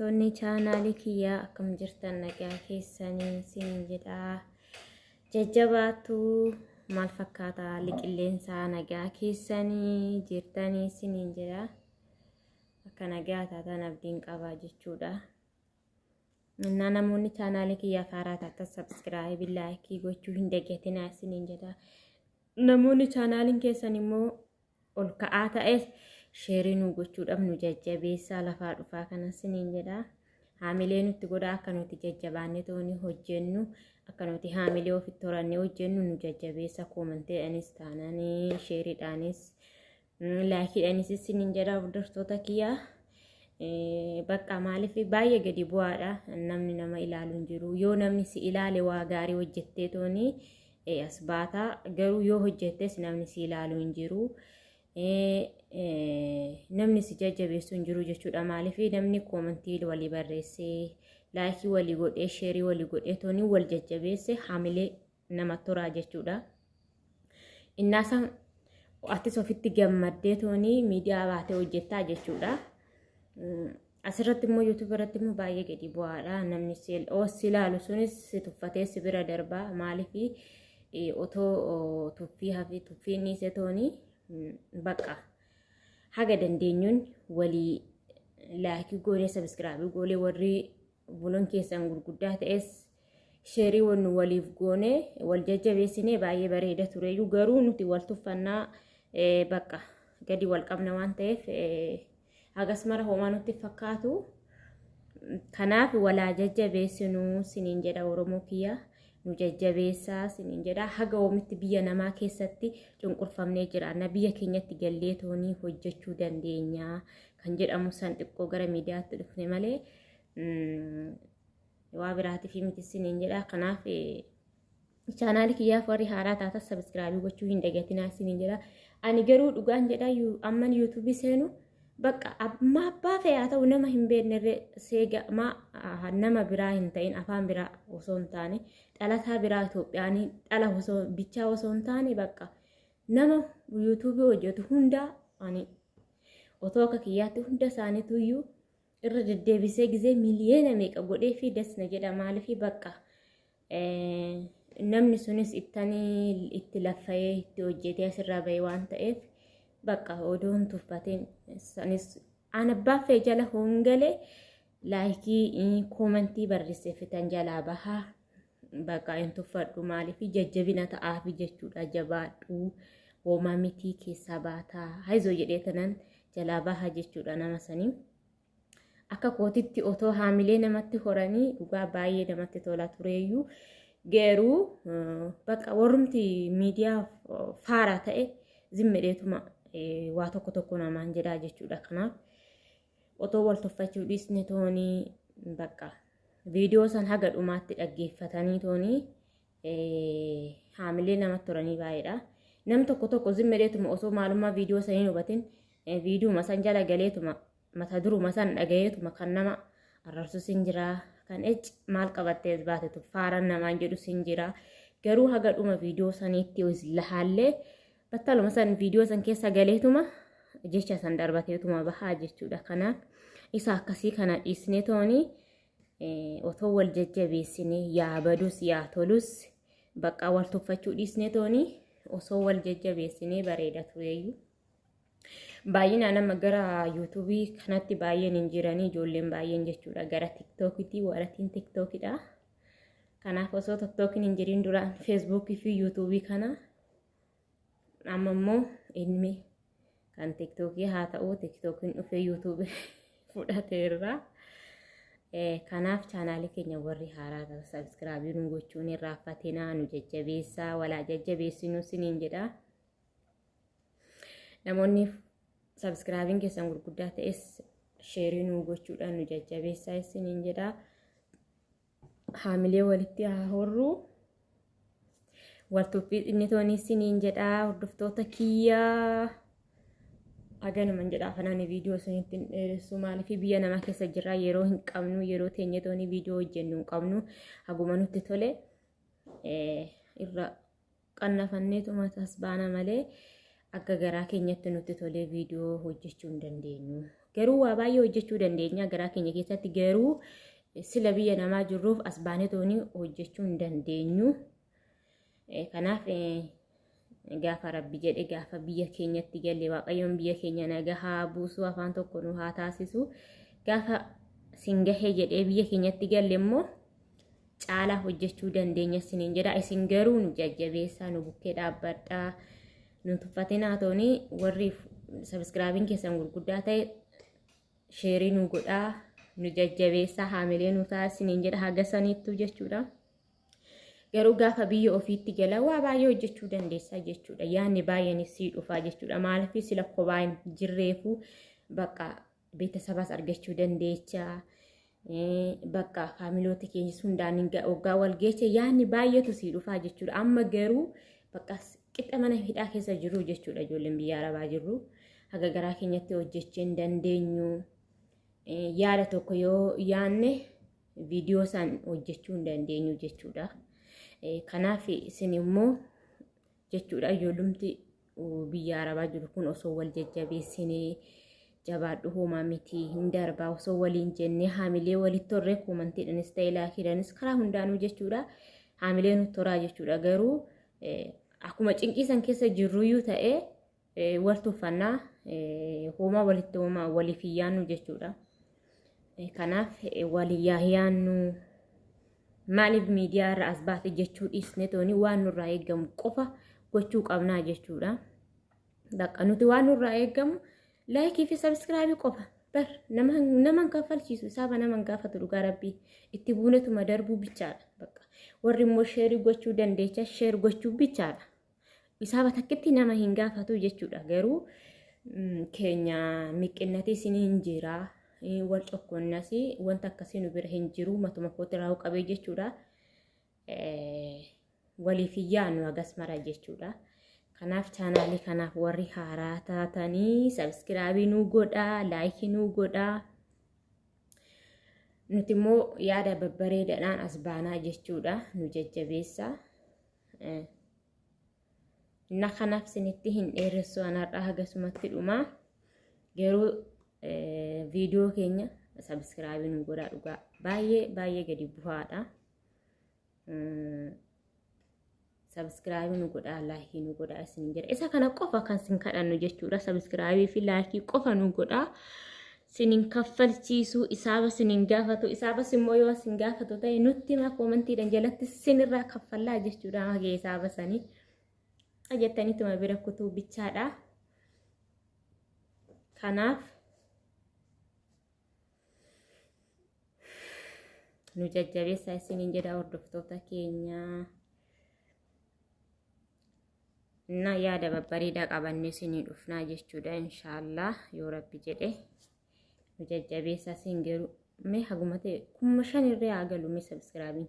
Hordoftoonni chaanaalii kiyyaa, akkam jirtan? Nagaa keessanii isiniin jedha. Jajjabaattu? Maal fakkaata haalli qilleensaa? Nagaa keessanii jirtanii isiniin jedha. Akka nagaa taatan abdiin qabaa jechuudha. Innaa namoonni chaanaalii kiyyaaf haaraa taatan subscribe, like gochuu hin dagatinaa isiniin jedha. Namoonni chaanaaliin keessan immoo ol ka'aa ta'es share nu gochuudhaaf nu jajjabeessaa lafaa dhufaa kana isiniin jedha. Haamilee nutti godhaa, akka nuti jajjabaannee tooni hojjennu, akka nuti haamilee ofitti horannee hojjennu nu jajjabeessa. Commentiidhaanis taananii, shareiidhaanis, likeiidhaanis isiniin jedha, hordoftoota kiyyaa. Bakka maaliif baay'ee gadi bu'aadha, namni nama ilaalu hin jiru. Yoo namni si ilaale waa gaarii hojjettee tooni as baataa, garuu yoo hojjettes namni si ilaalu hin jiru. Namni si jajjabeessu hin jiru jechuudha. Maaliif namni comment walii barreessee, like walii godhee, share walii godhee tooni wal jajjabeesse haamilee namatti toraa jechuudha. Innaasan atis ofitti gammaddee tooni miidiyaa baatee hojjettaa jechuudha. Asirratti immoo, YouTube irratti immoo baay'ee gadi bu'aadha. Namni si ilaalu sunis si tuffatee si bira darbaa. Maaliif otoo tuffii hafi tuffii dhiise tooni bakka haga dandeenyuun walii like goonee, subscribe goonee, warri buloon keessan gurguddaa ta'es share wannu waliif goone wal jajjabeessinee baay'ee bareeda tureyyuu, garuu nuti wal tuffannaa, bakka gadi wal qabna waan ta'eef hagas mara homaa nutti fakkaatu. Kanaaf walaa jajjabeessinuu siniin jedha. Oromoo kiyya, nu jajjabeessaa siniin jedha. Haga oomitti biyya namaa keessatti cunqurfamnee jiraanna? Biyya keenyatti gallee toonii hojjechuu dandeenya kan jedhamu san xiqqoo gara miidiyaatti dhufne malee waa biraatiif miti siniin jedha. Kanaaf chaanaalii kiyyaaf warri haaraa taatan subscribe gochuu hin dagatinaa siniin jedha. Ani garuu dhugaan jedha, amman YouTubeii seenu bakka amma abbaa fe'aa haa ta'u, nama hin beekne seega nama biraa hin ta'in, afaan biraa osoo hin taane, dhalataa biraa Itoophiyaanii dhala osoo bichaa osoo hin taane, bakka nama YouTubeii hojjetu hundaa ani otoo akka kiyyaatti hunda isaaniitu iyyuu irra deddeebisee gizee miliyeena meeqa godhee fi dasna jedha. Maaliif bakka namni sunis ittanii itti laffa'ee itti hojjetee asirraa bahee waan ta'eef, bakka odoon tuffateen sanis an abbaa fee jala hongalee like, comment barreessee fitan jalaa bahaa, bakka hin tuffadhu. Maaliif jajjabina ta'aafi jechuudha. Jabaadhu, hoomaa mitii, keessaa baataa, hayizoo jedhee tanan jalaa bahaa jechuudha nama sanii. Akka kootitti otoo haamilee namatti horanii dhugaa baay'ee namatti tola tureeyyuu, garuu bakka warrumti miidiyaa faaraa ta'e zimmedheetuma waa tokko tokko namaan jedhaa jechuudha. Kanaaf otoo wal tuffachuu dhiisne toonii bakka viidiyoo san haga dhumaatti dhaggeeffatanii toonii haamilee namatti horanii baay'eedha. Nam tokko tokko zimmedheetuma osoo maalummaa viidiyoo sanii hubatin viidiyuma san jala galeetuma mata duruma san dhagayeetuma kan nama arrabsu sin jira, kan ecci maal qabattee as baate faaran namaan jedhu sin jira. Garuu haga dhuma viidiyoo saniitti lahaallee battaluma san viidiyoo san keessa galeetuma jecha san darbateetuma bahaa jechuudha. Kanaaf isa akkasii kana dhiisnee toonii otoo wal jajjabeessine, yaa badus yaa tolus, bakka wal tuffachuu dhiisnee toonii osoo wal jajjabeessinee bareeda tureeyyuu. Baay'inaan amma gara YouTubeii kanatti baay'een hin jiranii, ijoolleen baay'een jechuudha, gara TikTokiiti, waratiin TikTokidha. Kanaaf osoo TikTokiin hin jirin duraan Facebookii fi YouTubeii kana, amma immoo ilmi kan TikTokii haa ta'u, TikTokiin dhufee YouTubeii fudhateerra. Kanaaf chaanaalii keenya warri haaraa ta'an subscribe nu gochuun hin raaffatinaa, nu jajjabeessaa, walaa jajjabeessinuu siniin jedha. Namoonni subscribeiin keessan gurguddaa ta'es share nu gochuudhaan nu jajjabeessaa isiniin jedha. Haamilee walitti haa horru. Waltuffii inni toonii isiniin jedha, hordoftoota kiyyaa. Haganuman jedha, afanaan viidiyoo isinitti hin dheeressu. Maaliif biyya namaa keessa jirra, yeroo hin qabnu, yeroo teenye toonii viidiyoo hojjennu hin qabnu. Haguma nutti tole irra qannafanneetuma as baana malee. Akka garaa keenyatti nutti tolee viidiyoo hojjechuu hin dandeenyu. Garuu waa baay'ee hojjechuu dandeenya garaa keenya keessatti, garuu sila biyya namaa jirruuf as baanee toonii hojjechuu hin dandeenyu. Kanaaf gaafa Rabbi jedhe, gaafa biyya keenyatti galle, Waaqayyoon biyya keenya nagaa haa buusu, afaan tokko nu haa taasisu. Gaafa sin gahee jedhee biyya keenyatti galle immoo caalaa hojjechuu dandeenya isiniin jedha. Isin garuu nu jajjabeessaa, nu bukkee dhaabbadhaa, nu tuffatinaa. Toonii warri subscribeiin keessan gurguddaa ta'e share nu godhaa, nu jajjabeessaa, haamilee nu ta'a isiniin jedha haga saniittuu jechuudha. Garuu gaafa biyya ofiitti gala waa baay'ee hojjechuu dandeessaa jechuudha. Yaadni baay'een sii dhufaa jechuudha. Maaliif sila kophaa hin jirreefu bakka beeksisabas argachuu dandeechaa. Bakka faamiloota keenya hundaan waggaa wal geecha yaadni baay'eetu sii dhufaa jechuudha. Amma garuu bakka qixa mana hidhaa keessa jiru jechuudha, ijoolleen biyya arabaa jirru. Haga garaa keenyatti hojjechuu hin dandeenyu. Yaada tokko yoo yaadne viidiyoo san hojjechuu hin dandeenyu jechuudha. Kanaaf isin immoo jechuudha, ijoollumti biyya arabaa jiru kun osoo wal jajjabeessinee, jabaadhu, homaa miti, hin darbaa osoo waliin jennee, haamilee walitti horree, commentiidhaanis ta'e likeiidhaanis karaa hundaanuu jechuudha. Haamilee nutti horaa jechuudha. Garuu akkuma cinqiisan keessa jirruyyuu ta'ee wal tuffannaa, homaa walitti homaa waliif hin yaannu jechuudha. Kanaaf walii yaannu. Maaliif miidiyaa irra as baate jechuu dhiisne tooni waan nurraa eegamu qofa gochuu qabnaa jechuudha. Bakka nuti waan nurraa eegamu like fi subscribe qofa. Bar nama hin kaffalchiisu, isaaba nama hin gaafatu, dhugaa Rabbii itti buunetuma darbuu bichaadha. Bakka warri immoo share gochuu dandeecha share gochuu bichaadha. Isaaba takkitti nama hin gaafatu jechuudha. Garuu keenya miqqinnatii isin hin jira. Wal cokkonnas wanta akkasii nu bira hin jiru, matuma kootti raawuu qabee jechuudha. Waliif hin yaannu hagas mara jechuudha. Kanaaf channelii kanaaf warri haaraa taatanii subscribe nuu godhaa, like nuu godhaa. Nuti immoo yaada babbareedaadhaan as baanaa jechuudha. Nu jajjabeessa. Na kanaaf isinitti hin dheeressu, anarraa hagasumatti dhuma. Garuu viidiyoo keenya subscribe nu godhaa, dhugaa baay'ee baay'ee gadi bu'aadha. Subscribe nu godhaa, like nu godhaa isin jedha. Isa kana qofa kan isin kadhannu jechuudha. Subscribe fi like qofa nu godhaa. Sinin kaffalchiisu, isaaba sinin gaafatu, isaabas immoo yoo isin gaafatu ta'e nutti hima commentiidhaan jalatti, sinirraa kaffallaa jechuudha. Hagee isaaba sanii jettaniituma bira kutuu bichaadha. Kanaaf nu jajjabeessaa isiniin jedha, hordoftoota keenya. Na yaada babbareedaa qabannee isinii dhufnaa jechuudha, inshaallah yoo Rabbi jedhe. Nu jajjabeessaa. Isin garuu mee haguma ta'e 5,000 irree haa galu mee subscribeiin.